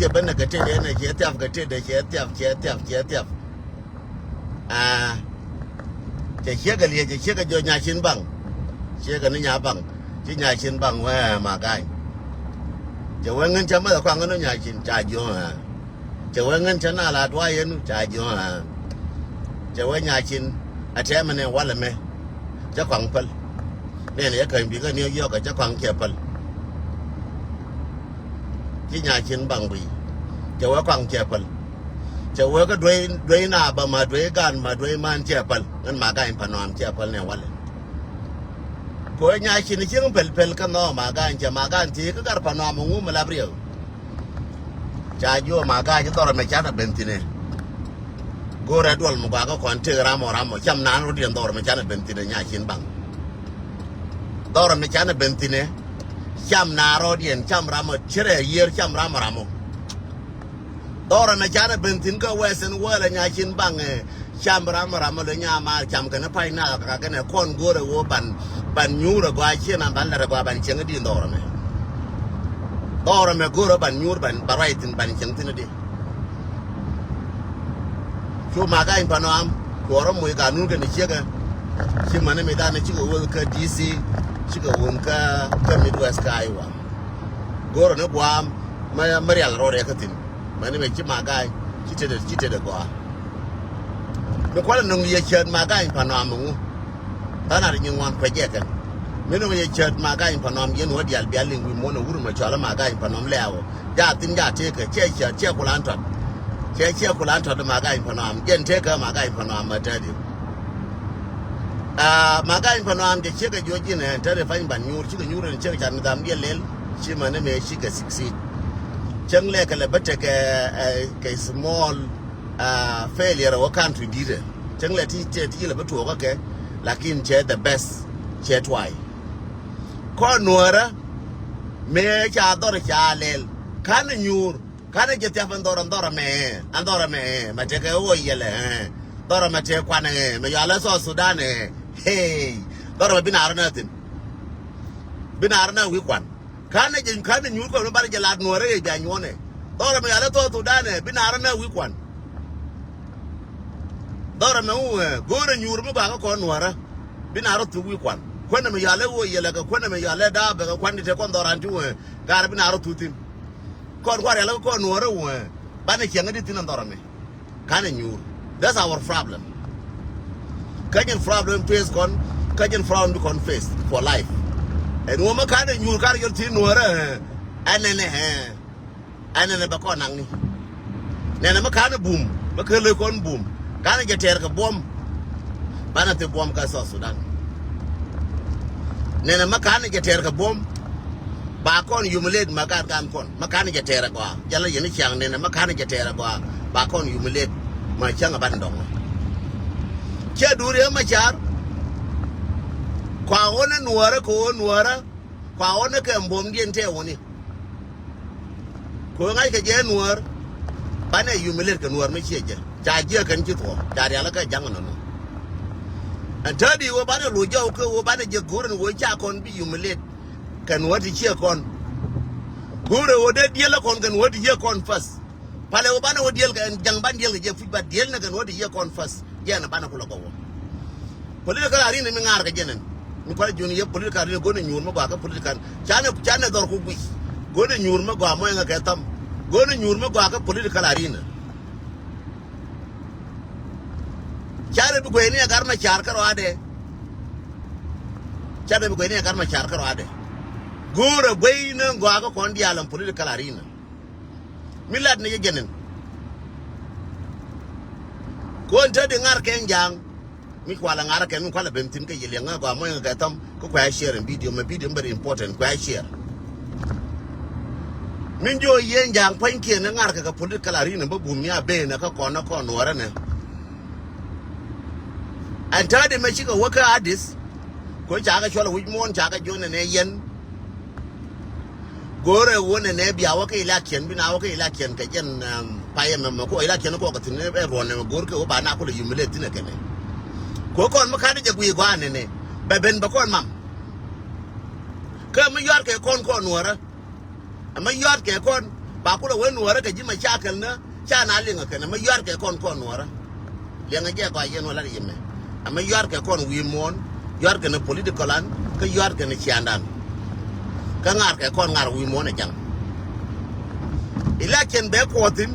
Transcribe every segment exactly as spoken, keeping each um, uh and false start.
Cɛ ben kɛ tëdɛ nɛ, cɛ thiap kɛ tëdɛ, cɛ thiap, cɛ thiap, cɛ thiap. Aa, cɛ ciekɛ liec, cɛ ciekɛ jɔ Nyacin Baŋ. Ciekɛ ni Nya Baŋ. Ci Nyacin Baŋ wee Magany. Cɛ wee ŋän cɛ mɛth kɔaŋ ni Nyacin, ca jiɔ ɛ. Cɛ wee ŋän cɛ na la duay yɛn, ca jiɔ ɛ. Cɛ wee Nyacin a tɛmɛ ni walɛ mɛ. Cɛ kɔaŋ päl. Nɛn yɛ käny bikɛ ni yɔkɛ cɛ kɔaŋ cɛ päl. Ci Nyacin Baŋ bui. Cɛ wee kɔaŋ cɛ päl. Cɛ wee kä duey, duey na ba ma duey gan ma duey man cɛ päl. Ŋän Magany Panɔam cɛ päl nɛ walɛ. Kɛ wee Nyacin cieŋ päl päl kä nhɔk Magany cɛ Magany ti kä Gar Panɔam ŋu mi lap riɛw. Ca jiɔ Magany dhɔrɔ mɛ canɛ ben thi̱n ɛ. Go̱rɛ duɔl mi gɔakɛ kɔn tëk ramɔ ramɔ cam naan rɔ̱diɛn dhɔrɔ mɛ canɛ ben thi̱n ɛ Nyacin Baŋ. Dhɔrɔ mɛ canɛ ben thi̱n ɛ. Cam naan rɔ̱diɛn cam ramɔ cärɛ yiër cam ramɔ ramɔ. Dhɔrɔ mɛ canɛ ben thi̱n kä Western world ɛ Nyacin Baŋ ɛ. Cam ramɔ ramɔ lɛ nya maar cam kɛnɛ pay na ka kɛnɛ kɔn go̱rɛ woo ban, ban nyuur ɛ gɔaa ciɛ na ban lɛr ɛ gɔaa ban cieŋ di dhɔrɔ mɛ. Dhɔrɔ mɛ go̱rɛ ban nyuur ban, ban ruac thi̱n ban cieŋ thi̱n di. Cu Magany Panɔam cuɔrɔ moc ganun kɛnɛ ciekɛ. Ci mäni mi danɛ cikɛ wun kä D C, cikɛ wun kä, kä Midwest kä Iowa. Go̱rɛ ni guam mɛ, mɛ rial rɔɔdɛ kä thi̱n. Mäni mɛ ci Magany ci tetdɛ, ci tetdɛ gɔaa. Mi kualɛ nöŋ yɛ cäät Magany Panɔam mi ŋu. Thanar nyin ŋuan kuɛ jɛ kɛn. Mi nöŋ yɛ cäät Magany Panɔam yɛn wä diaal bial liŋ wi̱i̱ muɔ̱n ɛ wur mɛ cɔal ɛ Magany Panɔam lɛɛw. Ja thi̱n ja tëëkä cɛ cäät cɛ kulan tɔt. Cɛ cɛ kulan tɔt Magany Panɔam jɛn tëëkä Magany Panɔam mɛ tɛɛdi. Aa, Magany Panɔam jɛ ciekɛ juɔc ji̱n ɛ tɛɛdi pany ban nyuur cikɛ nyuur ɛn ciekɛ cat mi dham diɛl lɛl. Ci mäni mɛ cikɛ succeed. Cäŋ lɛ kɛ lɛ bä tekɛ, ɛ, kɛ small, aa, failure wä country di̱tɛ. Cäŋ lɛ ti, ti, ti lɛ bä tuɔɔkä kɛ, lakin cɛ the best, cɛ try. Kɔn nuɔrä mëë ca dhɔr ca lɛl. Ka̱n nyuur, ka̱n jɛ thiap ɛn dhɔr, ɛn dhɔr ɛmɛ, ɛn dhɔr ɛmɛ, mɛ tekɛ wä yɛlɛ, ɛ. Dhɔr ɛmɛ tëë kuan ɛ, mɛ yɔalɛ South Sudan ɛ. Hey, dhɔr ɛmɛ bi naar nɛ thi̱n. Bi naar nɛ wi̱i̱ kuan. Ka̱n jɛ, ka̱n nyuur kɔn mi banɛ jɛ lat nuɔrä yɛ jɛ nyuɔnɛ. Dhɔr ɛmɛ yɔalɛ South Sudan ɛ, bi naar nɛ wi̱i̱ kuan. Dhɔr ɛmɛ wä, ɛ, go̱o̱rɛ nyuur mi gɔaa kä kɔn nuɔrä. Bi naar rɔ thuk wi̱i̱ kuan. Kuänɛ mi yɔalɛ wä yɛlɛ kɛ kuänɛ mi yɔalɛ da̱a̱ bɛ kɛ kuan di te kɔn dhɔran ti wä, ɛ, gaarɛ bi naar rɔ thuk thi̱n. Kɔn kua̱r yɛlɛ kɛ kɔn nuɔrä wä, ɛ, banɛ ciɛŋä di thi̱n ɛn dhɔr ɛmɛ. Ka̱n ɛ nyuur. That's our problem. Kä jɛn problem face kɔn, kä jɛn problem bi kɔn face for life. Ɛn wä mɛ ka̱n ɛ nyuur kar yɔl thi̱n nuɔrä, ɛ, ɛnɛnɛ, ɛ. Ɛn nɛnɛ bɛ kɔn naŋni. Nɛnɛ mi ka̱n bum, mi kä ley kɔn bum. Ka̱n jɛ tɛɛr kɛ buɔ̱m. Banɛ thil buɔ̱m kä South Sudan. Nɛnɛ mi ka̱n jɛ tɛɛr kɛ buɔ̱m. Ba kɔn humiliate ma gat gan kɔn. Mi ka̱n jɛ tɛɛr kɛ gɔaa. Jɛ la yɛn i̱ ciaŋ nɛnɛ mi ka̱n jɛ tɛɛr kɛ gɔaa. Ba kɔn humiliate ma cäŋ a ban dɔŋ. Cɛ duuri ɛ ma car. Kua ɣɔn ɛ nuɔrä kɛ ɣɔn nuɔrä. Kua ɣɔn ni kɛ buɔ̱mdiɛn tëë wuni. Kɛ ɣöö ŋa̱c kɛ jɛ nuäär. Banɛ humiliate kɛ nuäär mi ciɛ jɛ. Ca jiɛ kɛn ci thuɔ̱k. Ca rialikä ja̱ŋ nɔnɔ. Ɛn tädi ɣöö banɛ lo̱c jɔw kɛ ɣöö banɛ jɛ go̱r ɛn ɣöö ca kɔn bi humiliate. Kɛ nuäär ti ciɛ kɔn. Go̱r ɛ ɣöö dee diɛl ɛ kɔn kɛ nuäär ti ciɛ kɔn first. Palɛ wä banɛ wä diɛl kɛ ɛn ja̱ŋ ban diɛl kɛ jɛ puc ba diɛl nɛ kɛ nuɔ̱t ti yiëë kɔn first. Jɛn ɛ banɛ kulɛ gɔwä. Political arena mi ŋa̱a̱r kɛ jɛn ɛn. Mi kualɛ jiɔn yɛ political arena go̱n ɛ nyuur mi gɔaa kɛ political. Canɛ, canɛ dhɔr ku guic. Go̱n ɛ nyuur mi gɔaa mɔyɛ ŋɛ kɛ tham. Go̱n ɛ nyuur mi gɔaa kɛ political arena. Canɛ bi guɛy ni ɛ gar ma ca̱r kä rɔadɛ. Canɛ bi guɛy ni ɛ gar ma ca̱r kä rɔadɛ. Go̱o̱rɛ guɛy ni gɔaa kɛ kɔn diaal ɛn political arena. Mi lat ni jɛ jɛn in. Kuɔn te di ŋar kɛn ja̱a̱ŋ. Mi kualɛ ŋar kɛn mi kualɛ ben thi̱n kä yɛ liɛŋ ŋä gɔaa mɔny ŋä kɛ thɔm kä kuɛ share in video mɛ video very important kuɛ share. Min jiɔ yɛn ja̱a̱ŋ pua̱nykiɛn ni ŋar kɛ kɛ political arena bä bum ni a ben kä kɔn kä kɔn nuɔrä nɛ. Ɛn te di mɛ cikɛ wä kä Addis. Kuɛ ca kɛ cuɔl wi̱c muɔ̱ɔ̱n ca kɛ juɔ̱n nɛ yɛn. Go̱o̱rɛ wä nɛnɛ bia wä kä election bi na wä kä election kɛ jɛn, um, payɛ mɛmɛ kɔ election kɔ kɛ thi̱n ɛ ruɔn nɛmɛ go̱o̱r kɛ wä ba na kulɛ humiliate thi̱n ɛ kɛnɛ. Kɔ kɔn mi ka̱n jɛ guiy gɔaa nɛnɛ bɛ ben bɛ kɔn mam. Kä mi yɔat kɛ kɔn kɔn nuɔrä. Ɛmɛ yɔat kɛ kɔn Ba kulɛ wee nuɔɔrä kɛ ji̱ mɛ ca kɛl ni ca na liŋ ɛ kɛn ɛmɛ yuaar kɛ kɔn kɔn nuɔɔrä. Liɛŋɛ jɛ gɔaa yɛn wä lat yɛ mɛ. Ɛmɛ yuaar kɛ kɔn wi̱i̱ muɔ̱ɔ̱n, yuaar kɛ ni political an, kä yuaar kɛ ni ciandan. Kä ŋaar kɛ kɔn ŋaar wi̱i̱ muɔ̱ɔ̱n ɛ jaŋ. Election bɛ kuɔth thi̱n.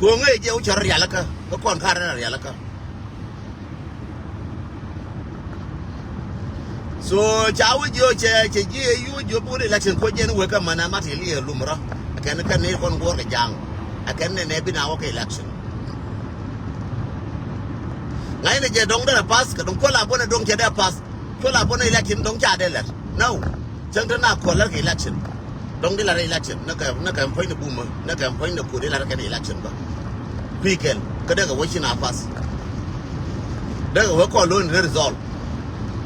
Ko̱ŋ ɛ jɛ wä cɛ rɔ rialikä kä kɔn ka rɛ rialikä. So ca wä jiö cɛ cɛ jiö jiö buk election ko jɛn wek kä mana mat yɛ liɛ lum rɔ. Akɛn kɛ ni kɔn guɔr kɛ jaŋ. Akɛn nɛ nɛ bi na wä kɛ election. Ŋa̱c ni jɛ dɔŋ dɛ pass kɛ dɔŋ kola bɔnɛ dɔŋ cɛ dɛ pass. Kola bɔnɛ election dɔŋ ca dɛ lɛt. No. Cäŋ te na kɔl lɛt kɛ election. Dɔŋ di lat election, ni kɛ, ni kɛ puɔ̱ny ni bumä, ni kɛ puɔ̱ny ni kut di lat kɛn election bä. Kui̱ kɛl kä dee kɛ wä ci na pass. Dee kɛ wä kɔn lo̱n ni result.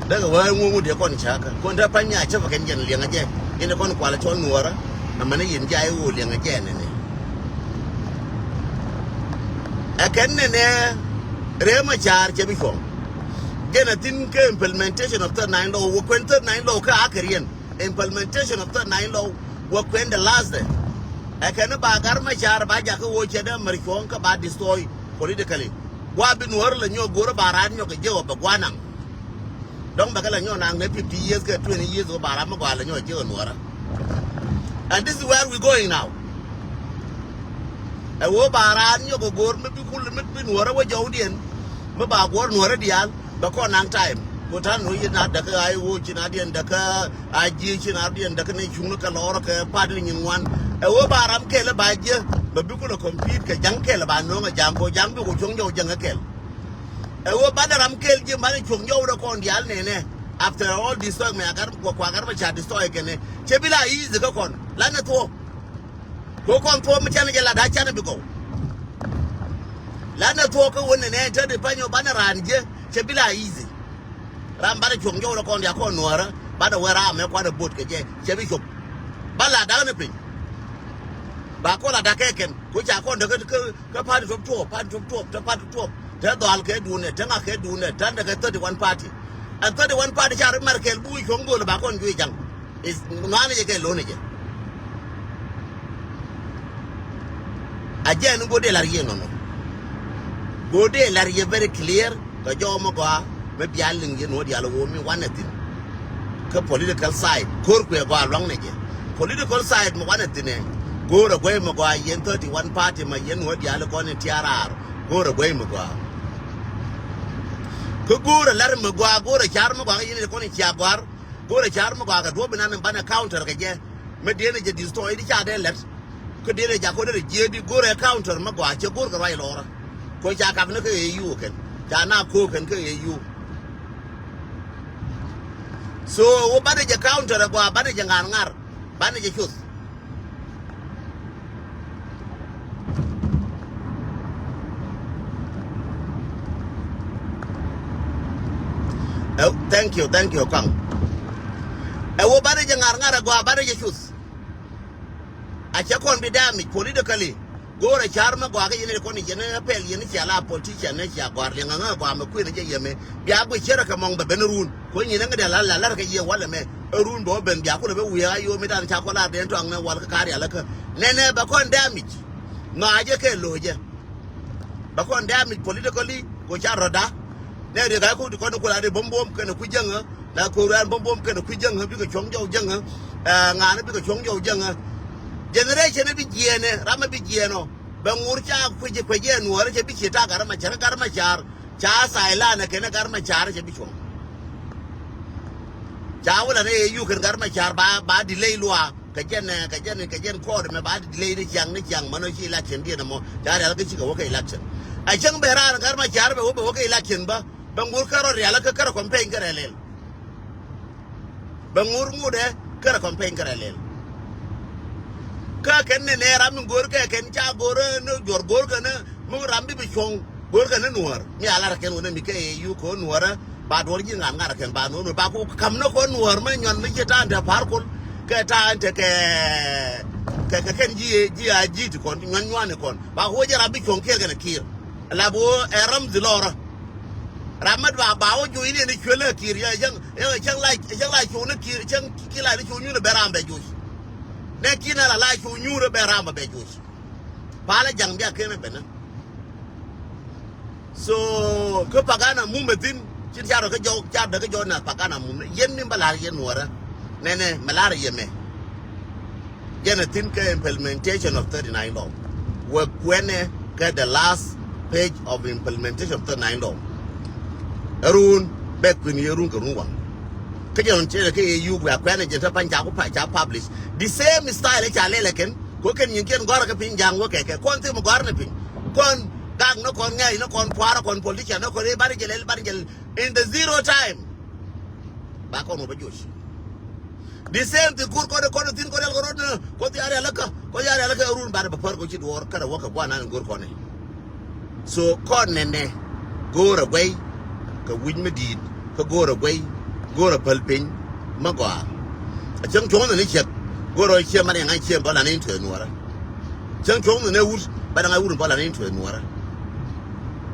Dee kɛ wä ŋuŋu dee kɔn cäkä kɔn te pa̱ny nya cäpä kɛn jɛn liɛŋä jɛ. Yɛn kɔn kualɛ cɔl nuɔrä. Amäni yɛn jɛ a i̱ ɣöö liɛŋä jɛ nɛnɛ. Ɛ kɛn nɛnɛ ree ma caar cɛ bi cuɔ̱ŋ. Jɛn a thi̱n kä implementation of third nine law wä kuɛn third nine law kä a kɛ riɛn. Implementation of third nine law wä kuɛn the last day. Ɛ kɛn ba gar ma caar ba jakä wä cɛ dee mɛr cuɔ̱ŋ kä ba destroy politically. Gua bi nuɔr lɛ nyɔk go̱r ba raat nyɔk kɛ jɛ wä bɛ gua naŋ. Dɔŋ bɛ kɛ lɛ nyɔk naŋ nɛ fifty years kɛ twenty years wä ba raat mi gua lɛ nyɔk kɛ jɛ wä nuɔrä. And this is where we going now. Ɛ wä ba raat nyɔk kɛ go̱r mi bi kul mi bi nuɔrä wä jɔwdiɛn mi ba guɔr nuɔrä diaal. Bɛ kɔn naŋ time. Ku ta̱n ɣöö yɛn a däkä ɣa̱c ɣöö ci na diɛn däkä a ji̱ ci na diɛn däkä ni cuŋni kɛ lɔɔr kɛ pat ni nyin ŋuan. Ɛ ɣöö ba ram kɛl ba ji̱ bɛ bi kulɛ compete kɛ ja̱ŋ kɛl ba no̱o̱ŋ ɛ ja̱ŋ ko ja̱ŋ bi ku cuɔ̱ŋ jɔw ja̱ŋ ɛ kɛl. Ɛ ɣöö banɛ ram kɛl ji̱ banɛ cuɔ̱ŋ jɔw dɛ kɔn diaal nɛnɛ. After all this time mɛ agar kua agar bɛ ca destroy kɛnɛ cɛ bi la easy kä kɔn lanɛ thuɔ̱k. Ko kɔn thuɔ̱k mi canɛ jɛ la da̱a̱ canɛ bi gɔw. Lanɛ thuɔ̱k kä wä nɛnɛ te di panyɔ banɛ raan ji̱ cɛ bi la easy. Ram banɛ cuɔ̱ŋ jɔw rɛ kɔn dia kɔn nuɔ̱ɔ̱rä banɛ wee ram mɛ kuanɛ bot kɛ jɛ cɛ bi cop. Ba la da̱a̱ ni piny. Ba kɔn la da̱a̱ kɛ kɛn ko ca kɔn dee kä kä party tuɔp tuɔp party tuɔp tuɔp te party tuɔp te dhɔal kɛ duunɛ te ŋak kɛ duunɛ te andɛ kɛ thirty one party. And thirty one party ca ri mɛr kɛl buk cuɔ̱ŋ go̱o̱l ba kɔn juic ja̱ŋ. Is nua̱a̱n jɛ kɛ lo̱n jɛ. A jɛ ni go̱o̱r dee lar yɛ nɔnɔ. Go̱o̱r dee lar yɛ very clear kɛ jɔw mɛ gɔaa mɛ bia liŋ yɛ nuɔ̱ɔ̱r diaal ɣöö mi wanɛ thi̱n. Kä political side ko̱r kuɛ gɔaa luaŋnɛ jɛ. Political side mɛ wanɛ thi̱n ɛ go̱o̱r ɛ guey mɛ gɔaa yɛn thirty one party mɛ yɛn nuɔ̱ɔ̱r diaal kɔn in tiaar raar go̱o̱r ɛ guey mɛ gɔaa. Kä go̱o̱r ɛ lar mɛ gɔaa go̱o̱r ɛ car mɛ gɔaa kä yɛn in kɔn in cia gɔaa. Go̱o̱rɛ ca̱r mi gɔaa kɛ duɔ̱p inan in banɛ counter kɛ jɛ. Mi dieen ɛ jɛ destroy di ca dee lɛt. Kä dieen ɛ jakɔ dee rɛ jiee di go̱o̱rɛ counter mi gɔaa cɛ go̱o̱r kɛ ruac lɔɔrä. Kɔ ca kap ni kä A U kɛn ca na ko̱o̱k kɛn kä A U. So wä banɛ jɛ counter ɛ gɔaa banɛ jɛ ŋa̱r ŋa̱r banɛ jɛ cuth. Ɛ, thank you, thank you, Kɔaŋ. Ɛ wä banɛ jɛ ŋa̱r ŋa̱r ɛ gɔaa banɛ jɛ cuth. A cɛ kɔn bi damage politically. Go̱o̱rɛ ca̱r mɛ gɔaa kä yɛn ɛ kɔn yɛn ɛ pɛl yɛn cia la politician ɛ cia gɔaa liɛŋ ɛ ŋä gɔaa mɛ kuën ɛ jɛ yɛmɛ. Bia guic cärɛ kɛ mɔŋ bɛ ben ruun. Kueny yɛn ɛ ŋä dɛ la la lar kɛ yɛ walɛ mɛ. Ɛ ruun bɛ wä ben bia kulɛ bɛ wiee a yo̱o̱ mi dan ca kɔ lar dɛn tɔaŋ nɛ wal kä ka̱r yalä kä. Nɛnɛ bɛ kɔn damage. Nhɔaacɛ kɛ lo̱cɛ. Bɛ kɔn damage politically kɔ ca rɔ̱da. Nɛ riek a ko̱k ti kɔn kula di bo̱m bo̱m kɛnɛ kui̱ jäŋä. Na ko̱k ruan bo̱m bo̱m kɛnɛ kui̱ jäŋä bikɛ cuɔ̱ŋ jɔw jäŋä. Ɛ ŋa̱n bikɛ cuɔ̱ŋ jɔw jäŋä. Generation bi jiɛɛnɛ ram bi jiɛɛn ɔ. Bɛ ŋur ca kui̱c kui̱c jɛ nuɔ̱ɔ̱rä cɛ bi ciɛ ta gar ma car gar ma car. Ca Thailand kɛnɛ gar ma car cɛ bi cuɔ̱ŋ. Ca wä la ni A U kɛn gar ma car ba ba delay luaak. Kɛ jɛn ɛ kɛ jɛn kɛ jɛn kɔɔt ɛmɛ ba di ley ni ciaŋ ni ciaŋ mɛn ɔ ci election diɛn ɛmɔ ca rial kä cikɛ wä kɛ election. A cäŋ bɛ raan gat ma car bɛ wä bɛ wä kɛ election bä bɛ ŋur kärɔ rial kä kärɔ campaign kärɛ lɛl. Bɛ ŋur ŋut ɛ kärɔ campaign kärɛ lɛl. Kä kɛn ni nɛ ram mi go̱o̱r kɛ kɛn ca go̱o̱r ni juɔr go̱o̱r kɛn mi ram bi bi cuɔ̱ŋ. Go̱o̱r kɛn ni nuɔ̱ɔ̱r mi a lar kɛn wä ni mi kɛ A U kɛ wä nuɔ̱ɔ̱rä. Ba duɔ̱r ji̱ ŋa̱n ŋa̱r kɛn ba nuɔ̱ɔ̱r ba ku kam ni kɔn nuɔ̱ɔ̱r mɛ nyuan mi ji̱ ta̱a̱n te pa̱a̱r kol kɛ ta̱a̱n te kɛ kɛ kɛ kɛn ji̱ ji̱ a ji̱ ti kɔn nyuan nyuan ni kɔn ba ku wä jɛ ram bi cuɔ̱ŋ kiɛr kɛn kiɛr. La bi wä ɛ ram dhi lɔrä. Ram mɛ ba ba wä juɔ̱c ni ɛn i̱ cuël ɛ kiɛr yɛ cäŋ cäŋ la cäŋ la cuɔ̱ŋ ni kiɛr cäŋ ki la ni cuɔ̱ŋ nyun ɛ bɛ ram bɛ juɔ̱c. Nɛ ki̱n ala la cu nyuur ɛ bɛ ram ɛ bɛ joc. Palä ja̱ŋ bia ken ɛ ben ɛ. So kä Pagana mum ɛ thi̱n, cin ca rɔ kä jɔw, ca däk kä jɔw na Pagana mum. Yɛn ni bä la̱r yɛn Nuɔrä. Nɛnɛ mɛ la̱r yɛ mɛ. Jɛn a thi̱n kä implementation of thirty-nine law. Wek kuɛnɛ kä the last page of implementation of thirty-nine law. Run bɛ kui̱n yɛ run kɛ run waŋ. Kä jɛn ɣän cɛ kɛ yɛ yuk wek kuɛnɛ jɛn te pa̱ny ca ku ca publish. The same style ca lɛl ɛ kɛn. Kɔ kɛn nyin kiɛn gɔ̱rä kä piny ja̱a̱ŋ wä kɛ kɛ kɔn thim gɔ̱rä ni piny. Kɔn gak ni kɔn ŋɛ̈c ni kɔn pua̱rä kɔn politician ni kɔn i̱ bani jɛ lɛl bani jɛ in the zero time. Ba kɔn wä bä joc. The same thing kur kɔn kɔn thin kɔn yal kɔn rot ni kɔn thi arial kä kɔn yal arial kä run ba de bä pär kɔn ci duɔr kärɛ wä kɛ guan an gur kɔn ni. So kɔn nɛnɛ go̱o̱rɛ guey kɛ wi̱c mi di̱i̱t kä go̱o̱rɛ guey go̱o̱rɛ päl piny ma gɔaa. A cäŋ cuɔ̱ŋ ni ciɛk go̱o̱rɛ ciɛ man yɛ ŋa̱c ciɛ bä lan in tuɛ nuɔrä. Cäŋ cuɔ̱ŋ ni wut ba daŋ a wut bä lan in tuɛ nuɔrä.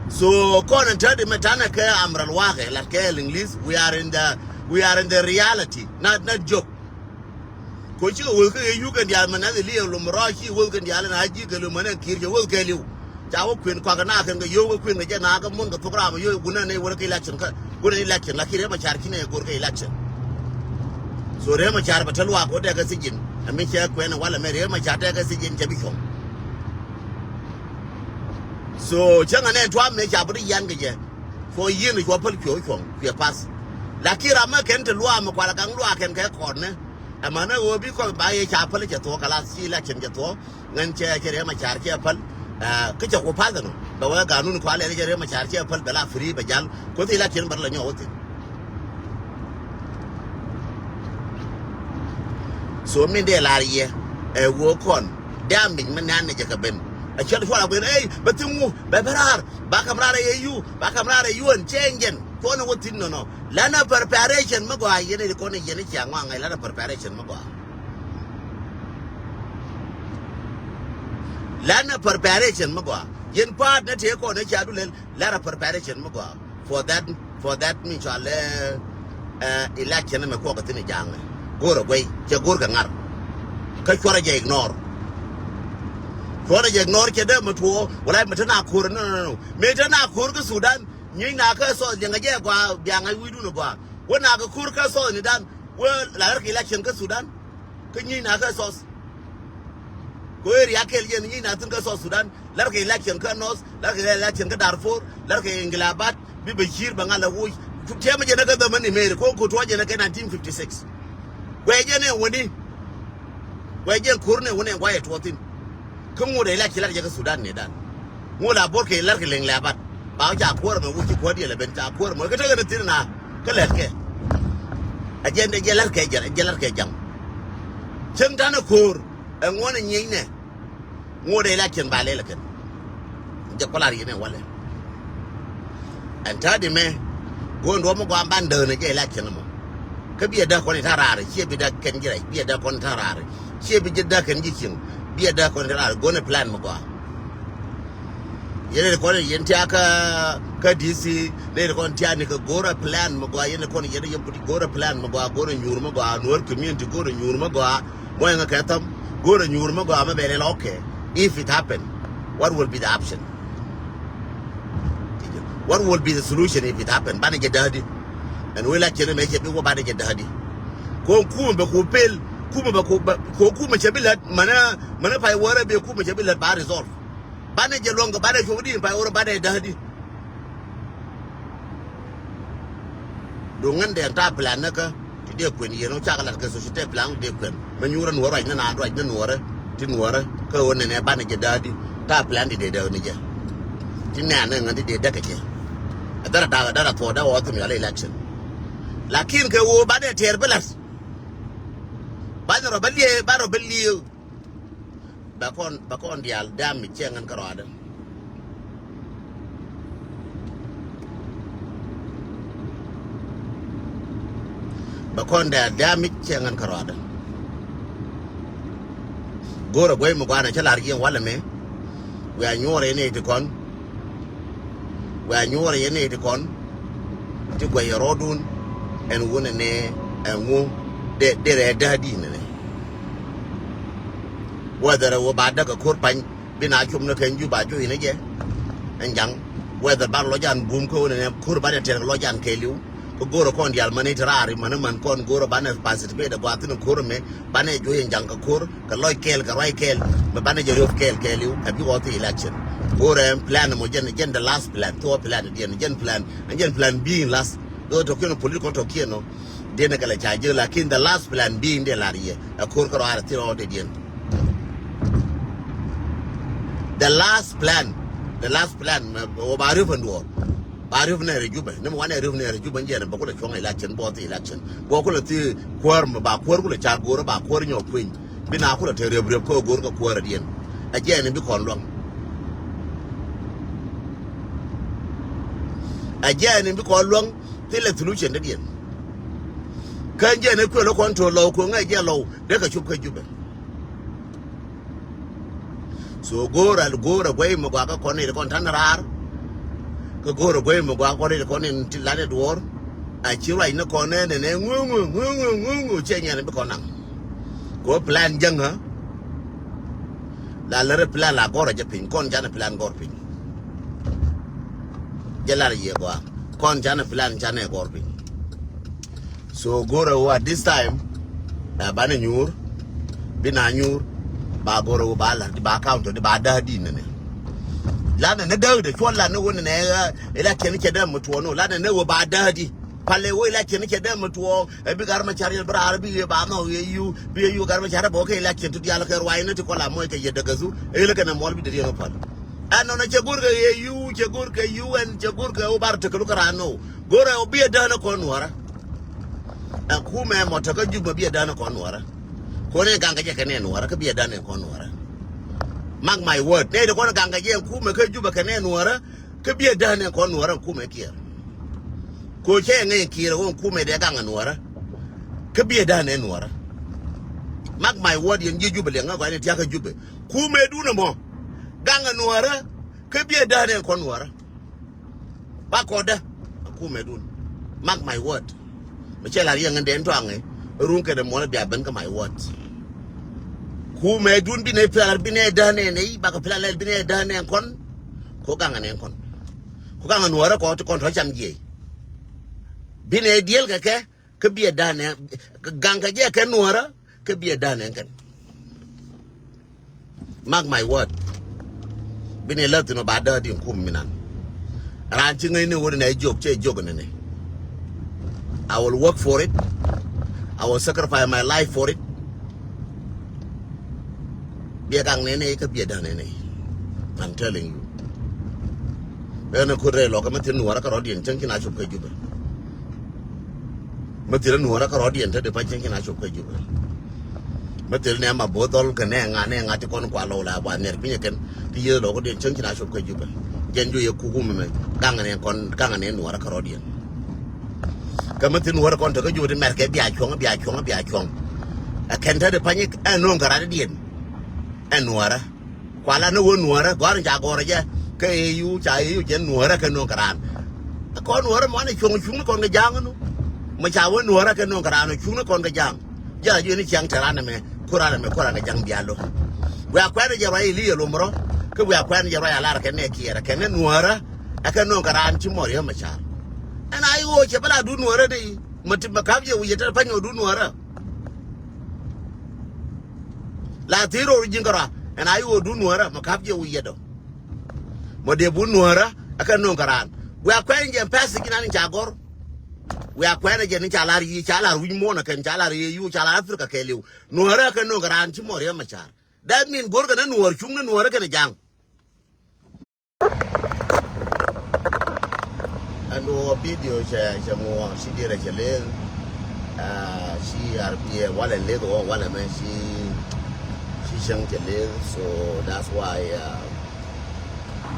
So kɔn in täti mɛ tanɛ kɛ amral wakɛ lat kɛ English, we are in the we are in the reality, not not joke. Ko cikɛ weth kä yɛ yuk kɛn diaal mɛ nath Eliya lom rɔɔc ci weth kɛn diaal na ji̱ kɛ lom mɛ nɛ ki̱i̱r cɛ weth kɛ liw. Ca wä kuën kɔakɛ na kɛn kɛ yio̱w kɛ kuën kɛ jɛ na kɛ mun kɛ thok ram yio̱w gunɛ nɛ wä kɛ election kä gunɛ election la ki Riek Machar ci nɛ go̱r kɛ election. So Riek Machar bɛ te luaak wä dɛ kɛ sijin. Ɛmi cɛ kuɛn walɛ mɛ Riek Machar dɛ kɛ sijin cɛ bi cuɔ̱ŋ. So cäŋ anɛ tuam mɛ ca bi ri yan kɛ jɛ. Cuɔ yieen cuɔ päl cuɛ cuɔ̱ŋ cuɛ path. Lakin ram mɛ kɛn te luaak mɛ kualɛ gaŋ luaak kɛn kɛ kɔn nɛ. Ɛmɛnɛ ɣöö bi kɔn ba yɛ ca päl cɛ thuɔ̱k kɛ la ci election cɛ thuɔ̱k. Ŋän cɛ cɛ Riek Machar cɛ päl. Kä cɛ ku path ɛnɔ bɛ wee ganun kua lɛl cɛ Riek Machar cɛ päl bɛ la free bɛ jal. Kuoth election bɛ rɛ la nyɔk wä thin. So min dee lar yɛ ɛ woo kɔn damage mi nan ni jɛ kɛ ben. A cɔl cual a ben ey bɛ thiŋ wu bɛ bɛ raar ba kam raar ɛ yɛ yu ba kam raar ɛ yu ɛn cɛ ɛn jɛn cuɔn ɛ wä thi̱n nɔnɔ. Lanɛ preparation mi gɔaa yɛn ɛ kɔn ɛ yɛn ɛ cia ŋɔaŋ ɛ lanɛ preparation mi gɔaa. Lanɛ preparation mi gɔaa yɛn paat nɛ tëë kɔn ɛ cia du lel. Lat a preparation mi gɔaa for that for that mi cɔal ɛ election mɛ kuɔk a thin ja̱a̱ŋ. Go̱o̱r a guey cɛ go̱o̱r kɛ ŋar. Kä cuɔr a jɛ ignore. Cuɔr a jɛ ignore cɛ dee mɛ tuɔɔ wala mɛ te na ko̱o̱r no no no mɛ te na ko̱o̱r kä Sudan. Nyieny na kä South liɛŋ a jɛ gɔaa biaŋ a wi̱i̱dun a gɔaa wä na kɛ ko̱o̱r kä South ni dan wä la lar kɛ election kä Sudan. Kä nyieny na kä South. Ko area kɛl yɛn nyieny na thin kä South Sudan. Lar kɛ election kä North, lar kɛ election kä Darfur, lar kɛ ingilabat bi Bashir bɛ ŋa̱l a wuc. Tiɛmɛ jɛn kä dhämän ni Meri ko ko tuɔ jɛn kä nineteen fifty six. Kuɛ jɛn ɛ wäni. Kuɛ jɛn ko̱r ni wäni guayɛ tuɔ thin. Kä ŋot ɛ election lar jɛ kä Sudan ni dan. Ŋot la bor kɛ lar kɛ liŋ lɛ abat. Ba ca kuɔr mɛ wuc ci kuɔr diɛl ɛ ben ca kuɔr mɛ kä tekɛ ni thin na kä lɛt kɛ. A jɛn dee jɛ lar kɛ jɛ lar kɛ jaŋ. Cäŋ tanɛ ko̱r ɛ ŋuɔn ɛ nyieny nɛ. Ŋot ɛ la cieŋ ba lɛl ɛ kɛn. Jɛ kualar yɛn ɛ walɛ. Ɛn ta̱a̱ di mɛ. Go̱o̱n duɔ̱p mi guam ban däänä jɛ ɛ la cieŋ mɔ. Kä biɛ däk kɔn i̱ ta̱a̱ raar ciɛ bi däk kɛn ji̱ rɛc biɛ däk kɔn i̱ ta̱a̱ raar. Ciɛ bi ji̱ däk kɛn ji̱ cieŋ. Biɛ däk kɔn i̱ ta̱a̱ raar go̱o̱n ɛ plan mi gɔaa. Yɛn ɛ kɔn yɛn tiakä kä D C nɛ ɛ kɔn tia̱a̱ ni kä go̱o̱rä plan mi gɔaa yɛn ɛ kɔn yɛn ɛ yɛn go̱o̱rä plan mi gɔaa go̱o̱rä nyuur mi gɔaa nuɔ̱ɔ̱r community go̱o̱rä nyuur mi gɔaa. Muɔ̱yɛ ŋä kɛ thäm go̱o̱rä nyuur mi gɔaa mi bɛ lɛl okay. If it happen, what will be the option? What will be the solution if it happen? Banɛ jɛ däädi. Ɛn wee la cɛn mɛ cɛ bi wä banɛ jɛ däädi. Ko kumɛ bɛ ku pel kumɛ bɛ ku bɛ ko kumɛ cɛ bi lät mɛnɛ mɛnɛ pay wärɛ bi kumɛ cɛ bi lät ba resolve. Banɛ jɛ luɔ̱ŋ kɛ banɛ cuɔ̱ŋ di pay wärɛ banɛ däädi. Duŋ ŋän dɛn ta̱a̱ plan ni kä ti dee kuën yɛn ɔ cakɛ lat kɛ social plan dee kuën mɛ nyuurä nuɔ̱ɔ̱rä ruac ni naan ruac ni nuɔ̱ɔ̱rä ti nuɔ̱ɔ̱rä kä ɣöö nɛnɛ banɛ jɛ däädi ta̱a̱ plan ti dee däädi ni jɛ. Ti nɛɛn ni ŋän ti dee däkɛ cɛ. Ɛ dhärä da̱k ɛ dhärä thuɔ̱ɔ̱dä ɣɔɔ thim yɔl election. Lakin kɛ ɣöö banɛ tɛɛr bi la̱t. Banɛ rɔ bä liee banɛ rɔ bä liee. Bɛ kɔn bɛ kɔn diaal damage cɛ ŋän kärɔadä. Bɛ kɔn diaal damage cɛ ŋän kärɔadä. Go̱o̱rä guey mi gua̱a̱n cä la̱r jiɛn walɛ mɛ. Wiaa nyuɔrɛ yɛn iti kɔn. Wiaa nyuɔrɛ yɛn iti kɔn. Ti guɛy rɔɔdun ɛn wunɛ nɛ ɛn ŋu dee dee rɛ däädi nɛ nɛ. Whether ɛ wä ba däk ɛ ko̱r pany bi na cop ni kɛn Juba, ba juɔ̱c ni jɛ. Ɛn ja̱ŋ. Whether ba lɔc an bum kä ɣöö nɛnɛ ko̱r ba dee tɛr kɛ lɔc an kɛɛliw. Kä go̱o̱rä kɔn diaal mani ti raar i̱ mani man kɔn go̱o̱rä banɛ participate ɛ gua̱a̱th thi̱n ko̱r ɛmɛ, banɛ juɔ̱c ɛn ja̱ŋ kɛ ko̱r kɛ lɔc kɛɛl kɛ ruac kɛɛl mɛ banɛ jɛ riöp kɛɛl kɛɛliw ɛ bikɛ ɣɔw thi election. Go̱o̱rä ɛn plan ɛmɔ jɛn, jɛn the last plan, thok plan diɛn, jɛn plan, ɛn jɛn plan B in last. Though tɔkiɛn ɔ political tɔkiɛn ɔ diɛn ɛ kɛ lɛ ca jek, lakin the last plan B in dee lar yɛ ɛ ko̱r kä rɔaar ɛ thi rɔɔdɛ diɛn. The last plan, the last plan mɛ wä ba riöp ɛn duɔ̱ɔ̱r. Ba riöp nɛɛr ɛ Jubɛ. Ni mɛ wanɛ riöp nɛɛr ɛ Jubɛ ni jɛn bɛ kulɛ cuɔ̱ŋ election, bɔth election. Bɛ kulɛ thi kuäär mɛ ba kuäär kulɛ ca go̱o̱rä ba kuäär nyɔk kueny. Bi na kulɛ te riöp riöp kä go̱o̱r kä kuäär ɛ diɛn. Ɛ jɛn in bi kɔn luäŋ. Ɛ jɛn in bi kɔn luäŋ. Thilɛ solution dee diɛn. Kä jɛn in kuël kɔn to lɔw kuëŋ ɛ jɛ lɔw dee kɛ cop kä Jubɛ. So go̱o̱rä, go̱o̱rä guey mi guakä kɔn ni kɔn ta̱n raar. Kä go̱o̱rä guey mi guakä kɔn ni kɔn ni ti lat ni duɔ̱ɔ̱r. A ci ruac ni kɔn ni ni ni ŋuŋu ŋuŋu ŋuŋu cɛ nyɛn bi kɔn naŋ. Ko plan jäŋä. La lär plan la gɔr a jɛ piny kɔn canɛ plan gɔr piny. Jɛ lar yɛ gɔaa kɔn canɛ plan canɛ gɔr piny. So go̱rɛ wä at this time, ɛ banɛ nyuur, bi na nyuur, ba go̱rɛ wä ba lar di ba account di ba da̱a̱ di nɛnɛ. Lanɛ nɛ da̱a̱ di cuɔ lanɛ wä nɛnɛ, ɛ, election cɛ dee mɛ tuɔɔk nɔ, lanɛ nɛ wä ba da̱a̱ di. Palɛ wä election cɛ dee mɛ tuɔɔk, ɛ bi Gat Macar yɛn bi raar bi yɛ ba nhɔk yɛ yu, bi yɛ yu Gat Macar bä kɛ election ti diaal kɛ ruac ni ti kɔla mɔc kɛ yɛ dägäthu, ɛ yɛlɛ kɛnɛ muɔl bi dee riɛn ɔ pal. Ɛn nɔnɔ cɛ go̱rkɛ yɛ yu, cɛ go̱rkɛ yu ɛn, cɛ go̱rkɛ wä bar tekɛ lukɛ raan nɔ. Go̱rɛ wä bi ɛ däänɛ kɔn nuɔrä. Ɛ kumɛ mɔ tekɛ Jubɛ bi ɛ däänɛ kɔn nuɔrä. Kɔn ɛ gaŋkɛ jɛ kɛ nɛ nuɔrä, kä bi ɛ däänɛ kɔn nuɔrä. Mark my word. Nɛ ti kɔn gaŋkɛ jɛ kumɛ kä Jubɛ kɛ nɛ nuɔrä, kä bi ɛ däänɛ kɔn nuɔrä kumɛ Kiir. Ko cɛ ŋɛ Kiir wä kumɛ dee gaŋ nuɔrä. Kä bi ɛ däänɛ nuɔrä. Mark my word, yɛn ji̱ Jubɛ liɛŋä gɔaa ni tiakä Jubɛ. Kumɛ dunɛ mɔ. Gaŋ nuɔrä, kä bi ɛ däänɛ kɔn nuɔrä. Ba kɔdä. Kumɛ dun. Mark my word. Mi cɛ la riɛŋ in den tɔaŋ in run kɛnɛ muɔl bia ben kä my word. Kumɛ dun bi nɛ pilar bi nɛ däänɛ nɛ i̱ bakɛ pilar lɛl bi nɛ däänɛ kɔn. Ko gaŋ nɛ kɔn. Ko gaŋ nuɔrä kɔ ti kɔn tɔ cam jiɛ. Bi nɛ diɛl kɛ kɛ kä bi ɛ da̱a̱n ɛ gaŋ kɛ jɛ kɛ nuɔrä kä bi ɛ da̱a̱n ɛ kɛn. Mark my word. Bi ni lä thin ɔ ba däär di kum minan. Raan ci ŋäcni wä ni nɛ jok cɛ jok ni ni. I will work for it. I will sacrifice my life for it. Biɛ gaŋ nɛnɛ kä biɛ da̱ŋ nɛnɛ. I'm telling you. Ɛn ɛ kut rɛy lɔkä mä thil nuɔrä kärɔ̱diɛn cäŋ ci na cop kä Jubɛ. Mä thil nuɔrä kärɔ̱diɛn te di pa cäŋ ci na cop kä Jubɛ. Mä thil nɛ ma bo̱o̱th dhɔl kɛ nɛ ŋa nɛ ŋa ti kɔn kua lɔw la ba nɛr pinyɛ kɛn ti yieth lɔkä diɛn cäŋ ci na cop kä Jubɛ. Jɛn ju yɛ kuk wumɛ mɛ gaŋ nɛ kɔn gaŋ nɛ nuɔrä kärɔ̱diɛn. Kä mi thin wärä kɔn tekä Jubɛ ti mɛr kɛ bia cuɔ̱ŋ bia cuɔ̱ŋ bia cuɔ̱ŋ. Ɛ kɛn te di pany ɛ no̱o̱ŋ kɛ rat diɛn. Ɛ nuɔrä. Kuala ni wä nuɔrä gɔ̱a̱r in ca gɔ̱rä jɛ. Kä ɛ yu ca ɛ yu jɛ nuɔrä kɛ no̱o̱ŋ kɛ ran. Ɛ kɔn nuɔrä mɔn ɛ cuɔ̱ŋ cuŋni kɔn kɛ ja̱a̱ŋ nu. Mɛ ca wä nuɔrä kɛ no̱o̱ŋ kɛ ran cuŋni kɔn kɛ ja̱a̱ŋ. Jɛ la ji̱ ni ciaŋ te ran ɛmɛ. Ku ran ɛmɛ ku ran kɛ ja̱a̱ŋ bia lo̱k. Wiaa kuɛn jɛ ruac ili yɛ lomrɔ. Kä wiaa kuɛn jɛ ruac a lar kɛ nɛ kiɛɛr kɛ nɛ nuɔrä. Ɛ kɛ no̱o̱ŋ kɛ raan ci mɔr yɛ mɛ ca̱r. Ɛn a i̱ ɣöö cɛ bä la duut nuɔ̱ɔ̱rä dee i̱ mɛ ti mɛ ka̱p jɛ wi̱i̱ yɛ te pany ɣöö duut nuɔ̱ɔ̱rä. La thi̱i̱r ɣöö ji̱n kärɔa ɛn a i̱ ɣöö duut nuɔ̱ɔ̱rä mɛ ka̱p jɛ wi̱i̱ yɛ dɔ. Mɔ dee but nuɔ̱ɔ̱rä ɛ kɛ no̱o̱ŋ kɛ raan. Wiaa kuɛn jɛ pɛth ji̱n an ca gɔ̱r. Wiaa kuɛn jɛ ni ca lar yi̱ ca lar wi̱c muɔ̱ɔ̱n ɛ kɛn ca lar yɛ yuu ca lar Africa kɛɛliw. Nuɔ̱ɔ̱rä ɛ kɛ no̱o̱ŋ kɛ raan ci mɔr yɛ mɛ ca̱r. That mean go̱r kɛ ni nuɔ̱ɔ̱r cuŋ ni nuɔ̱ɔ̱rä kɛn ɛ ja̱a̱ŋ. Ɛn wä video cɛ cɛ ŋuɔ ci diɛrɛ cɛ lel. Ci arbiɛ walɛ leth wä walɛ mɛ ci ci cäŋ cɛ lel. So that's why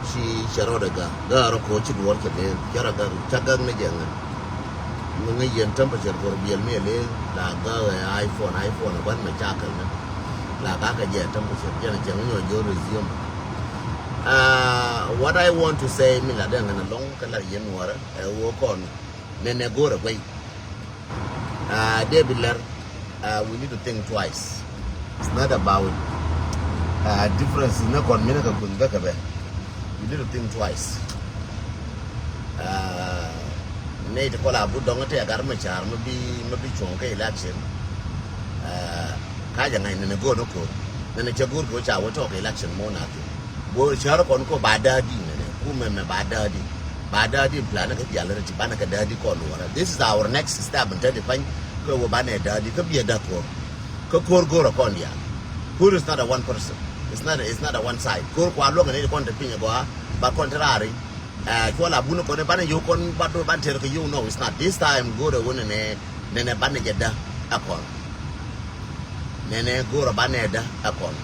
ci cɛ rɔɔdɛ gak gak rɔ ko̱ ci duɔr cɛ lel cɛ rɔ gak cä gak ni jɛ ŋän. Mi ŋäc yɛn temperature gɔr biɛl mi ɛ lel la gak ɛ iPhone iPhone ɛ gua̱n mɛ cakɛl ni. La gak kɛ jɛ temperature jɛn cɛ ŋäc nyɔ jor resume. What I want to say mi la dee ŋän alɔŋ kä la yɛn nuɔrä ɛ wä kɔn nɛnɛ go̱o̱rɛ guey. Dee bi lɛr. We need to think twice. It's not about Uh, difference ni kɔn mi ni kɛ kun bɛ kɛ bɛ. You need to think twice. Uh, nɛy ti kɔl a but dɔŋ ti a gat mi ca̱r mi bi, mi bi cuɔ̱ŋ kä election. Uh, ka jɛ ŋa̱c nɛnɛ go̱o̱r ni ko̱r. Nɛnɛ cɛ go̱o̱r kɛ wä ca wä tɔk election mɔ na thin. Go̱o̱r cär kɔn ko ba däädi nɛnɛ. Kumɛ mɛ ba däädi. Ba däädi plan ni kä dial rɛ ti banɛ kɛ däädi kɔn wä rɛ. This is our next step in thirty pany. Kɛ wä banɛ däädi kä biɛ dä ko̱r. Kä ko̱r go̱rä kɔn diaal. Ko̱r is not a one person. It's not, it's not a one side. Ko̱r kua luäŋ ni kɔn te piny gɔaa ba kɔn te raari. Ɛ, cuɔl a bun kɔn banɛ yio̱w kɔn ba do ban ter kɛ yio̱w. No, it's not. This time go̱rä wun nɛ, nɛ, nɛ banɛ jɛ dä a kɔn. Nɛ, nɛ go̱rä banɛ dä a kɔn.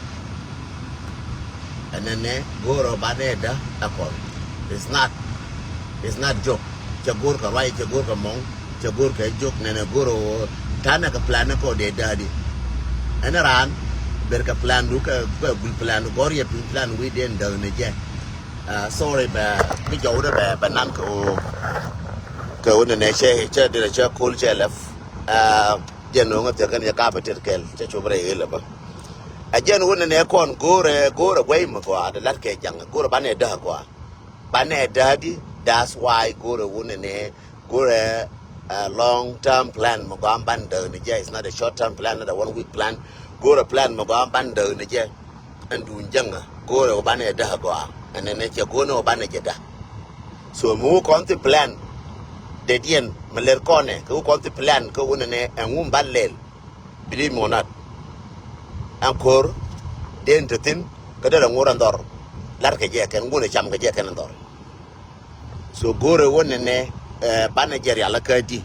Ɛnɛnɛ go̱o̱rä banɛ dä ɛ kɔn. It's not, it's not joke. Cɛ go̱o̱r kɛ ruac, cɛ go̱o̱r kɛ mɔŋ, cɛ go̱o̱r kɛ jok. Nɛnɛ go̱o̱rä ɣöö ta̱nɛ kɛ plan ni kɔ dee däädi. Ɛn raan ber kɛ plan du kɛ, kɛ gul plan du gɔ̱r yɛ piny plan wi̱i̱ dee dääk ni jɛ. Ah, sorry bɛ mi jɔwdɛ bɛ, bɛ nan kɛ ɣöö, kɛ ɣöö nɛnɛ cɛ, cɛ dirɛ cɛ ko̱l cɛ lɛp. Ah, jɛ no̱o̱ŋ ɛ thiɛk kɛn yɛ kapɛ tet kɛl cɛ cop rɛy ɣel ɛ bä. A jɛn wun nɛ kɔn go̱o̱rɛ, go̱o̱rɛ guey mi gɔaa di lat kɛ jaŋ, go̱o̱rɛ banɛ dääk gɔaa. Banɛ dääk di, that's why go̱o̱rɛ wun nɛ, go̱o̱rɛ, uh, long term plan mi gɔaa ban dääk ni jɛ. It's not a short term plan, not a one week plan. Go̱o̱rɛ plan mi gɔaa ban dääk ni jɛ. Ɛn duun jäŋä go̱o̱rɛ wä banɛ dääk gɔaa. Ɛn nɛ cɛ go̱o̱rɛ wä banɛ jɛ dääk. So mi wä kɔn thi plan dee diɛn mi lɛr kɔnɛ kɛ wä kɔn thi plan kɛ wun nɛ ɛŋu mi ban lɛl. Believe me or not. Ɛn ko̱r den te thi̱n kä derɛ ŋot ɛn dhɔr. Lar kɛ jɛ kɛn ŋun ɛ cam kɛ jɛ kɛn ɛn dhɔr. So go̱o̱rɛ wä nɛnɛ, eh, banɛ jɛ rial kä di.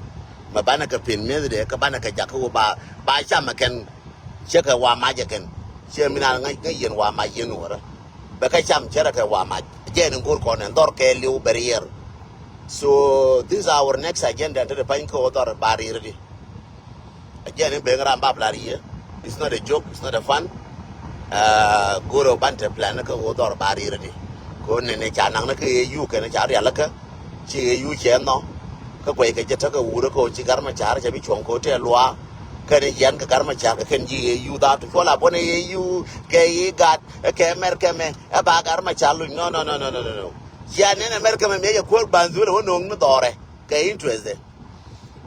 Mɛ banɛ kɛ pen mi̱ethdɛ kä banɛ kɛ jak kä wä ba, ba cam ɛ kɛn. Cɛ kɛ wa mac ɛ kɛn. Cɛ mi na ŋäc ŋäc yɛn wa mac yɛn wärä. Bɛ kɛ cam cɛ rɛ kɛ wa mac. Jɛ ni go̱o̱r kɔn ɛn dhɔr kɛ liw bɛ riɛr. So this is our next agenda te de pany kä wä dhɔr ba riɛr di. A jɛn in ben ram bap lar yie. It's not a joke, it's not a fun. Ah, go̱o̱rɛ ban te plan kä wä dhɔr ba riɛr di. Ko nɛnɛ ca naŋ ni kä yɛ yu kɛn ca rial kä. Ci yɛ yu cɛ nɔ. Kä kuɛy kɛ jɛ tä kɛ wurä kä ci gar ma car cɛ bi cuɔŋ ko tɛ lua. Kɛn yɛn kɛ gar ma car kɛ kɛn ji yɛ yu dha tu cuɔl a bɔn yɛ yu kɛ yi gat kɛ mɛr kɛ mɛ ɛ ba gar ma car luny. No, no, no. Yɛn nɛn ɛ mɛr kɛ mɛ mɛ yɛ kuäär ban dhul ɛ wä no̱o̱ŋ ni dhɔrɛ kɛ interest.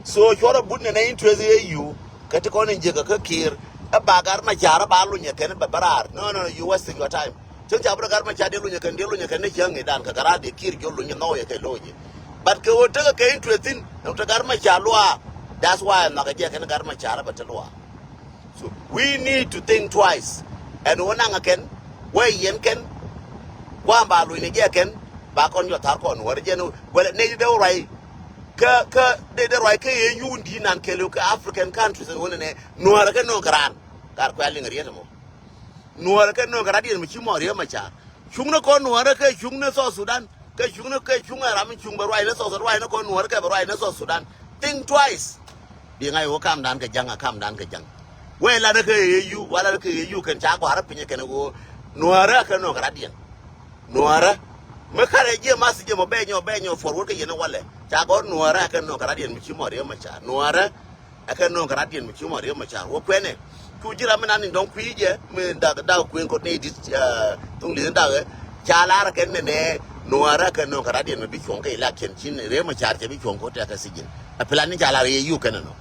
So cuɔrɛ but nɛnɛ interest yɛ yu kɛ ti kɔn in jiäkä kä Kiir. Ɛ ba gar ma car ɛ ba lunyɛ kɛn bɛ bɛ raar. No, no, no, you wasting your time. Cäŋ ca bi rɛ gar ma car dee lunyɛ kɛn, dee lunyɛ kɛn ni cäŋ idan kɛ kɛ raar dee Kiir jɔl lunyɛ nhɔk yɛ kɛ lo̱cɛ. But kɛ ɣöö tekɛ kɛ interest thi̱n ɛn te gar ma car luaak. That's why ɛn nhɔakɛ jɛ kɛn gar ma car ɛ bɛ te luaak. So we need to think twice. Ɛn wä naŋ ɛ kɛn wä yɛn kɛn. Kua̱m ba luny ni jɛ kɛn ba kɔn jɔ thar kɔn wär jɛn wälɛ nec dee wä ruac. Kä, kä dee, dee ruac kä yɛ yuun di̱i̱t nan kɛl kä African countries ɛn wä nɛ nɛ nuäärä kɛ nööŋ kɛ raan. Kar kuɛ liŋ riet ɛmɔ. Nuäärä kɛ nööŋ kɛ raan diɛn mi ci mɔ riet ma car. Cuŋnä kɔn nuäärä kɛ cuŋnä South Sudan. Kɛ cuŋnä kɛ cuŋnä ram mi cuŋ bɛ ruac ni South Sudan, ruac ni kɔn nuäärä kɛ bɛ ruac ni South Sudan. Think twice. Bi ŋa̱c ɣöö kamdan kɛ ja̱ŋ a kamdan kɛ ja̱ŋ. Wee lanä kɛ yɛ yu, wa lanä kɛ yɛ yu kɛn ca gɔ̱a̱rä pinyɛ kɛn ɣöö nuäärä kɛ nööŋ kɛ raan diɛn. Nuäärä. Mi karɛ jiɛ math jiɛ mɔ bɛ nyɔ, bɛ nyɔ forward kä yɛn walɛ. Ca gɔ̱r nuäärä kɛ nööŋ kɛ raan diɛn mi ci mɔ riet ma car. Nuäärä. Ɛ kɛ nööŋ kɛ radiɛn mi ci mɔ riek ma car wä kuɛnɛ. Cu ji̱ ram mi nan ni dɔ̱ŋ kui̱ jɛ mi dak dak kueŋ kot ni dit, eh, thuŋ li̱th dak, eh. Ca lar kɛn nɛ nɛ nuäärä kɛ nööŋ kɛ radiɛn mi bi cuɔ̱ŋ kɛ election cin riek ma car cɛ bi cuɔ̱ŋ kot tɛk kɛ sijin. Ɛ plan ni ca lar yɛ yu kɛn nɔ.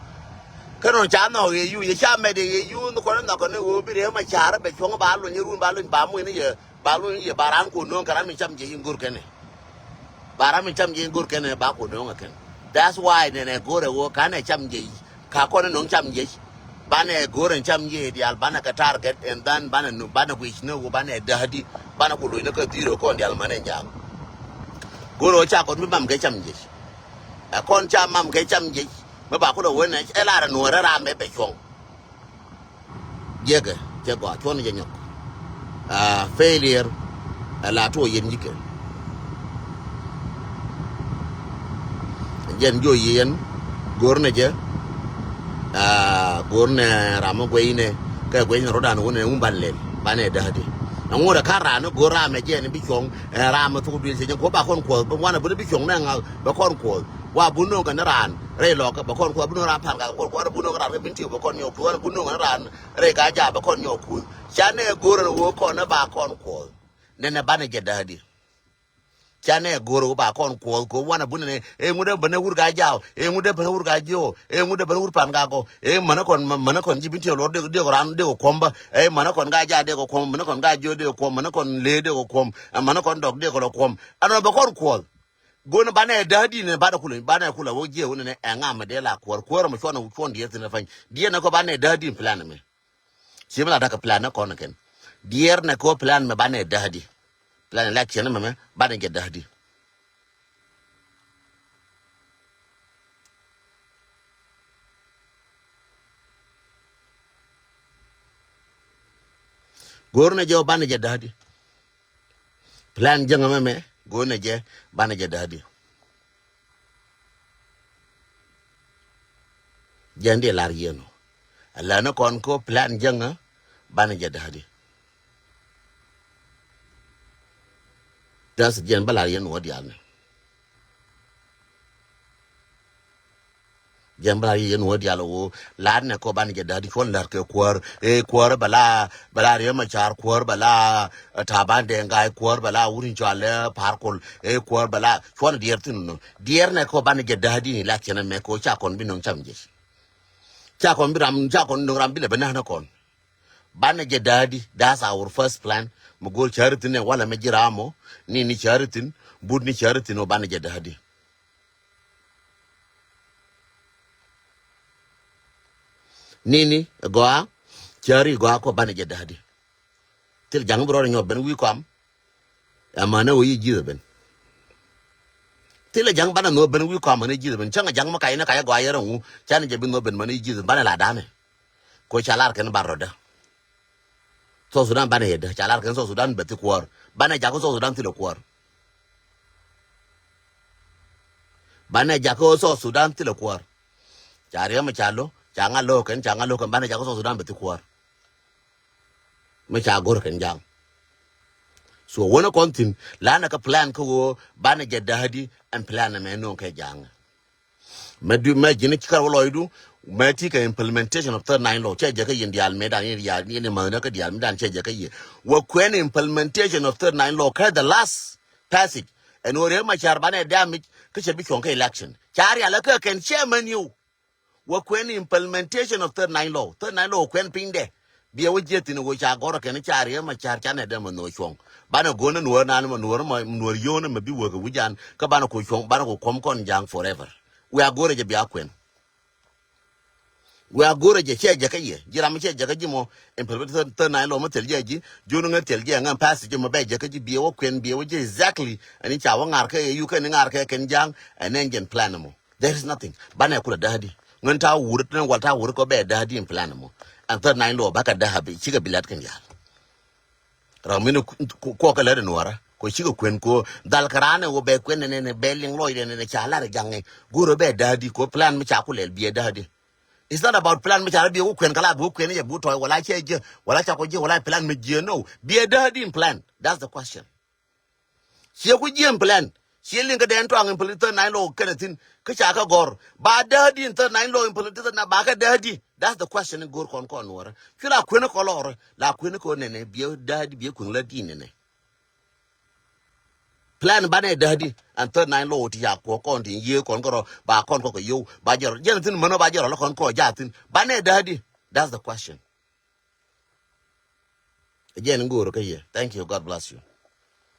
Kɛ nɔ ca nhɔk yɛ yu yɛ ca mɛt yɛ yu ni kɔn nhɔk kɔn ni ɣöö bi riek ma car bɛ cuɔ̱ŋ ba luny run ba luny ba muc ni yɛ. Ba luny yɛ ba ran ku no̱o̱ŋ kɛ ran mi cam jɛ yin go̱r kɛnɛ. Ba ran mi cam jɛ yin go̱r kɛnɛ ba ku no̱o̱ŋ ɛ kɛn. That's why nɛnɛ go̱r ɛ woo kanɛ cam jɛ yi. Ka kɔn no̱o̱ŋ cam jɛ. Banɛ go̱r ɛn cam jɛ diaal banɛ kɛ target and then banɛ nu banɛ guic ni woo banɛ dahdi. Banɛ ku luny ni kɛ dhiro kɔn diaal manɛ nyaak. Go̱r ɛ woo ca kɔn mi mam kɛ cam jɛ. Ɛ kɔn ca mam kɛ cam jɛ. Mi ba ku lɛ wen ɛ lar ɛ nuɔrɛ ram bɛ bɛ cuɔ̱ŋ. Jiɛkɛ cɛ gɔaa cuɔ̱n jɛ nyɔk. Ah, failure ɛ la tuɔ yɛn ji̱kɛ. Jɛn jiɔ yɛn go̱rnɛ jɛ. Ah, go̱rnɛ ram mi guɛynɛ kɛ guɛynɛ rɔ̱dan wunɛ wun ban lɛl banɛ dähdi. Ɛŋu rɛ ka̱n raan ni go̱o̱r ram ɛ jɛn bi cuɔ̱ŋ, ɛ, ram ɛ thuk duël cɛ nyɛ kuɔth ba kɔn kuɔth, bi wanɛ bi ni bi cuɔ̱ŋ nɛ ŋa̱ bɛ kɔn kuɔth. Wa bun no̱o̱ŋ kɛn raan rɛy lɔkä bɛ kɔn kuɔth, bun no̱o̱ŋ ram pa̱n gal kuɔth, kuɔth bun no̱o̱ŋ ram rɛy bin tiw bɛ kɔn nyɔk kuɔth, wanɛ bun no̱o̱ŋ ram rɛy ka jaak bɛ kɔn nyɔk kuɔth. Ca nɛ go̱o̱r ɛn ɣöö kɔn ɛ ba kɔn kuɔth. Nɛnɛ banɛ jɛ däädi. Ca nɛ go̱o̱r ɣöö ba kɔn kuɔth kɛ wanɛ bun nɛ, ɛ ŋut ɛ bänɛ wur ka jaak, ɛ ŋut ɛ bänɛ wur ka jiö, ɛ ŋut ɛ bänɛ wur pa̱n ka gɔ, ɛ mänä kɔn, mänä kɔn ji̱ bin tiw luɔr dek, dek ran dek kɔ kuɔm bä, ɛ mänä kɔn ka jaak dek kɔ kuɔm, mänä kɔn ka jiö dek kɔ kuɔm, mänä kɔn lee dek kɔ kuɔm, ɛ mänä kɔn dɔk dek kɔ lɔ kuɔm. Ɛn ɣöö bɛ kɔn kuɔth. Go̱o̱r ni banɛ däädi ni banɛ kulɛ, banɛ kulɛ wä jiɛ wä ni nɛ ɛ ŋa mɛ dee la kuɔr, kuɔr mɛ cuɔn, cuɔn diɛɛr thin ɛ pa̱ny. Diɛɛr nɛ kɔ banɛ däädi plan mɛ. Ci mi la dak plan nɛ kɔn kɛn. Diɛɛr nɛ kɔ plan mɛ banɛ däädi. Plan election mɛ mɛ banɛ jɛ däädi. Go̱o̱r nɛ jɛ banɛ jɛ däädi. Plan jäŋä mɛmɛ go̱o̱r nɛ jɛ banɛ jɛ däädi. Jɛn di lar yɛn ɔ. Ala ni kɔn ko plan jäŋä banɛ jɛ däädi. Das jɛn bä lar yɛn wä diaal ni. Jɛn bä la yɛn wä dial wä lat nɛ kɔ banɛ jɛ däädi cuɔn lär kɛ kuäär. Ɛ kuäär bɛ la, bɛ la Riek Machar, kuäär bɛ la, ɛ, Taban Deng Gai, kuäär bɛ la wut in cɔal ɛ Par Kuol. Ɛ kuäär bɛ la cuɔn diɛɛr thin nɔ. Diɛɛr nɛ kɔ banɛ jɛ däädi ni la kiɛn mɛ kɔ ca kɔn bi no̱ŋ cam jɛ. Ca kɔn bi ram, ca kɔn no̱ŋ ram bi lɛ bɛ näk nɛ kɔn. Banɛ jɛ däädi, that's our first plan. Mɛ go̱o̱r cääri thin nɛ walɛ mɛ ji̱ ram ɔ, ni ni cääri thin, but ni cääri thin ɔ banɛ jɛ däädi. Nini gɔaa, cääri gɔaa kɔ banɛ jɛ däädi. Thil ja̱ŋ bi rɔɔdɛ nyɔk ben wi̱i̱ kɔam. Ɛmɛnɛ wä yi ji̱th ben. Thilɛ ja̱ŋ banɛ nhɔk ben wi̱i̱ kɔam mɛn yi ji̱th ben. Cäŋ ja̱ŋ mi kac ni kac gɔaa yɛr ɛŋu. Canɛ jɛ bi nhɔk ben mɛn yi ji̱th banɛ la da̱a̱nɛ. Kɔ ca lar kɛn bar rɔ̱dä. South Sudan banɛ yɛ däädi, ca lar kɛn South Sudan bɛ thi kuäär. Banɛ jakä South Sudan thilɛ kuäär. Banɛ jakä South Sudan thilɛ kuäär. Ca Riek Machar lo, ca ŋa lo kɛn, ca ŋa lo kɛn, banɛ jakä South Sudan bɛ thi kuäär. Mi ca go̱r kɛn ja̱a̱ŋ. So wänä kɔn thi̱n, lanɛ kɛ plan kä ɣöö banɛ jɛ däädi, ɛn plan ɛmɛ no̱o̱ŋ kɛ ja̱a̱ŋ. Mɛ du, mɛ ji̱n ci kar wä lɔcdu, mɛ ti kɛ implementation of third nine law cɛ jɛ kä yɛn diaal mëëdan, yɛn diaal, yɛn i̱ mäthni kä diaal mëëdan cɛ jɛ kä yɛ. Wä kuɛn implementation of third nine law kä the last passage. Ɛn ɣöö Riek Machar banɛ damage kä cɛ bi cuɔ̱ŋ kä election. Ca rial kä kɛn chairman yiw. Wä kuɛn implementation of third nine law. Third nine law wä kuɛn pinydɛ. Biɛ wä jiɛ thin wä ca gɔrɔ kɛn ca Riek Machar canɛ dee mɛ nhɔk cuɔ̱ŋ. Banɛ go̱o̱n ni nuɔ̱ɔ̱r nan mɛ nuɔ̱ɔ̱r mɛ nuɔ̱ɔ̱r yio̱o̱n mɛ bi wek ɛ wi̱c an kä banɛ ku cuɔ̱ŋ, banɛ ku kɔm kɔn ja̱a̱ŋ forever. Wiaa go̱o̱rɛ jɛ bia kuɛn. Wiaa go̱o̱rɛ jɛ cɛ jɛ kä yɛ. Ji̱ ram cɛ jɛ kä ji̱ mɔ. Implement third, third nine law mɛ thil jɛ ji̱. Jun ŋä thil jɛ ŋä passage mɛ bɛ jɛ kä ji̱ biɛ wä kuɛn biɛ wä ji̱ exactly. Ani ca wä ŋa̱r kä yɛ yu kɛn ŋa̱r kä kɛn ja̱a̱ŋ. Ɛn ɛn jɛn plan mɔ. There is nothing. Banɛ kulɛ däädi. Ŋän ta̱a̱ wur, tin wal ta̱a̱ wur kɔ bɛ däädi in plan mɔ. And third nine law bakɛ dääbi cikɛ bi lat kɛn diaal. Ram mi ni ku, ku, kuɔkɛ lät in wara. Kɔ cikɛ kuɛn kɔ dhal kɛ raan ɛ wä bɛ kuɛn nɛ nɛ bɛ liŋ lɔcdɛ nɛ nɛ ca lar jaŋɛ. Go̱rɛ bɛ däädi kɔ plan mi ca kulɛl biɛ däädi. It's not about plan mi ca la biɛ wä kuɛn kɛ la bi wä kuɛn yɛ bi wä tɔy wala cɛ jiɛ wala ca kɔ jiɛ wala plan mi jiɛ no. Biɛ däädi in plan. That's the question. Ciɛ ku jiɛm plan. Ciɛ liŋ kä dɛn tuaŋ implement third nine law kɛnɛ thin. Kä ca kä gɔr. Ba däädi in third nine law implement third nine ba kä däädi. That's the question in go̱r kɔn kɔn nuɔrä. Cu la kueni kɔ lɔrä. La kueni kɔ nɛnɛ biɛ däädi biɛ kueŋ la di nɛnɛ. Plan banɛ däädi. And third nine law ti ca kuɔ kɔn ti yiee kɔn kärɔ. Ba kɔn kɔ kɛ yow. Ba jɛ rɔ. Jɛn thin mänɔ ba jɛ rɔ la kɔn kɔ ja thin. Banɛ däädi. That's the question. Again, ŋo̱o̱r kä yɛ. Thank you. God bless you.